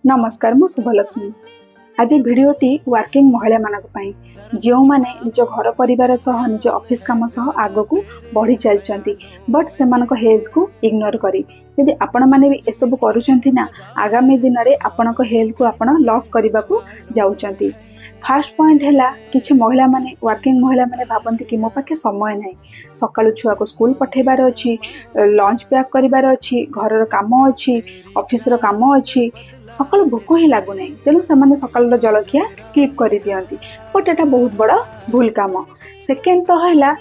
ନମସ୍କାର, ମୁଁ ଶୁଭଲକ୍ଷ୍ମୀ। ଆଜି ଭିଡ଼ିଓଟି ୱାର୍କିଂ ମହିଳାମାନଙ୍କ ପାଇଁ, ଯେଉଁମାନେ ନିଜ ଘର ପରିବାର ସହ, ନିଜ ଅଫିସ୍ କାମ ସହ ଆଗକୁ ବଢ଼ି ଚାଲିଛନ୍ତି, ବଟ୍ ସେମାନଙ୍କ ହେଲ୍ଥକୁ ଇଗ୍ନୋର କରି। ଯଦି ଆପଣମାନେ ବି ଏସବୁ କରୁଛନ୍ତି ନା, ଆଗାମୀ ଦିନରେ ଆପଣଙ୍କ ହେଲ୍ଥକୁ ଆପଣ ଲସ୍ କରିବାକୁ ଯାଉଛନ୍ତି। ଫାର୍ଷ୍ଟ ପଏଣ୍ଟ ହେଲା, କିଛି ମହିଳାମାନେ, ୱାର୍କିଂ ମହିଳାମାନେ ଭାବନ୍ତି କି ମୋ ପାଖେ ସମୟ ନାହିଁ। ସକାଳୁ ଛୁଆକୁ ସ୍କୁଲ ପଠାଇବାର ଅଛି, ଲଞ୍ଚ ପ୍ୟାକ୍ କରିବାର ଅଛି, ଘରର କାମ ଅଛି, ଅଫିସର କାମ ଅଛି, ସକାଳୁ ଭୋକ ହିଁ ଲାଗୁନାହିଁ। ତେଣୁ ସେମାନେ ସକାଳର ଜଳଖିଆ ସ୍କିପ୍ କରିଦିଅନ୍ତି, ବଟ୍ ଏଟା ବହୁତ ବଡ଼ ଭୁଲ କାମ। ସେକେଣ୍ଡ ତ ହେଲା,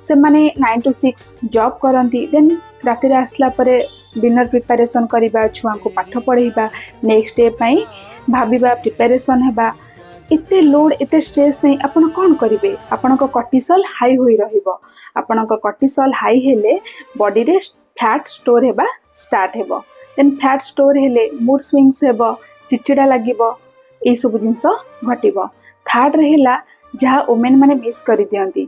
ସେମାନେ 9 ଟୁ 6 ଜବ୍ କରନ୍ତି। ଦେନ୍ ରାତିରେ ଆସିଲା ପରେ ଡିନର୍ ପ୍ରିପାରେସନ୍ କରିବା, ଛୁଆଙ୍କୁ ପାଠ ପଢ଼େଇବା, ନେକ୍ସଟ ଡେ ପାଇଁ ଭାବିବା, ପ୍ରିପାରେସନ୍ ହେବା, ଏତେ ଲୋଡ୍, ଏତେ ଷ୍ଟ୍ରେସ୍ ନେଇ ଆପଣ କ'ଣ କରିବେ? ଆପଣଙ୍କ କର୍ଟିସଲ୍ ହାଇ ହୋଇ ରହିବ। ଆପଣଙ୍କ କର୍ଟିସଲ୍ ହାଇ ହେଲେ ବଡ଼ିରେ ଫ୍ୟାଟ୍ ଷ୍ଟୋର୍ ହେବା ଷ୍ଟାର୍ଟ ହେବ। ଦେନ୍ ଫ୍ୟାଟ୍ ଷ୍ଟୋର୍ ହେଲେ ମୁଡ୍ ସୁଇଙ୍ଗସ୍ ହେବ, ଚିଡ଼ଚିଡ଼ା ଲାଗିବ, ଏଇସବୁ ଜିନିଷ ଘଟିବ। ଥାର୍ଡ଼ରେ ହେଲା, ଯାହା ଓମେନ୍ ମାନେ ମିସ୍ କରିଦିଅନ୍ତି,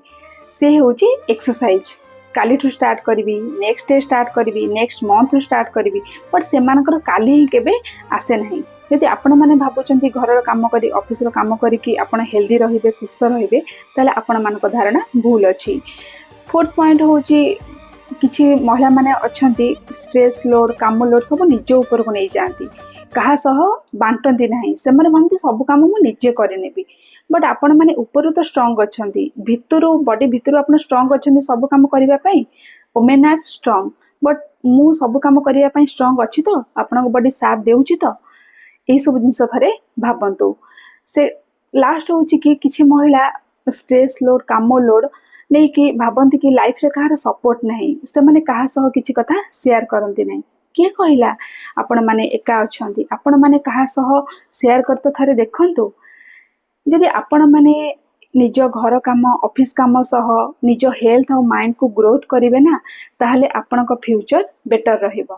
ସେ ହେଉଛି ଏକ୍ସରସାଇଜ୍। କାଲିଠୁ ଷ୍ଟାର୍ଟ କରିବି, ନେକ୍ସଟ ଡେ ଷ୍ଟାର୍ଟ କରିବି, ନେକ୍ସଟ ମନ୍ଥରୁ ଷ୍ଟାର୍ଟ କରିବି, ବଟ୍ ସେମାନଙ୍କର କାଲି ହିଁ କେବେ ଆସେ ନାହିଁ। ଯଦି ଆପଣମାନେ ଭାବୁଛନ୍ତି ଘରର କାମ କରି, ଅଫିସର କାମ କରିକି ଆପଣ ହେଲ୍ଦି ରହିବେ, ସୁସ୍ଥ ରହିବେ, ତାହେଲେ ଆପଣମାନଙ୍କ ଧାରଣା ଭୁଲ ଅଛି। ଫୋର୍ଥ ପଏଣ୍ଟ ହେଉଛି, କିଛି ମହିଳାମାନେ ଅଛନ୍ତି, ଷ୍ଟ୍ରେସ୍ ଲୋଡ୍, କାମ ଲୋଡ୍ ସବୁ ନିଜ ଉପରକୁ ନେଇଯାଆନ୍ତି, କାହା ସହ ବାଣ୍ଟନ୍ତି ନାହିଁ। ସେମାନେ ଭାବନ୍ତି ସବୁ କାମ ମୁଁ ନିଜେ କରିନେବି। ବଟ୍ ଆପଣମାନେ ଉପରୁ ତ ଷ୍ଟ୍ରଙ୍ଗ ଅଛନ୍ତି, ଭିତରୁ, ବଡି ଭିତରୁ ଆପଣ ଷ୍ଟ୍ରଙ୍ଗ ଅଛନ୍ତି ସବୁ କାମ କରିବା ପାଇଁ। Women are strong, but ମୁଁ ସବୁ କାମ କରିବା ପାଇଁ ଷ୍ଟ୍ରଙ୍ଗ ଅଛି ତ? ଆପଣଙ୍କ ବଡି ସାଥ ଦେଉଛି ତ? ଏଇସବୁ ଜିନିଷ ଥରେ ଭାବନ୍ତୁ। ସେ ଲାଷ୍ଟ ହେଉଛି କି କିଛି ମହିଳା ଷ୍ଟ୍ରେସ୍ ଲୋଡ୍, କାମ ଲୋଡ୍ ନେଇକି ଭାବନ୍ତି କି ଲାଇଫରେ କାହାର ସପୋର୍ଟ ନାହିଁ। ସେମାନେ କାହା ସହ କିଛି କଥା ସେୟାର କରନ୍ତି ନାହିଁ। କିଏ କହିଲା ଆପଣମାନେ ଏକା ଅଛନ୍ତି? ଆପଣମାନେ କାହା ସହ ସେୟାର କରି ତ ଥରେ ଦେଖନ୍ତୁ। ଯଦି ଆପଣମାନେ ନିଜ ଘର କାମ, ଅଫିସ କାମ ସହ ନିଜ ହେଲ୍ଥ ଆଉ ମାଇଣ୍ଡକୁ ଗ୍ରୋଥ୍ କରିବେ ନା, ତାହେଲେ ଆପଣଙ୍କ ଫ୍ୟୁଚର ବେଟର ରହିବ।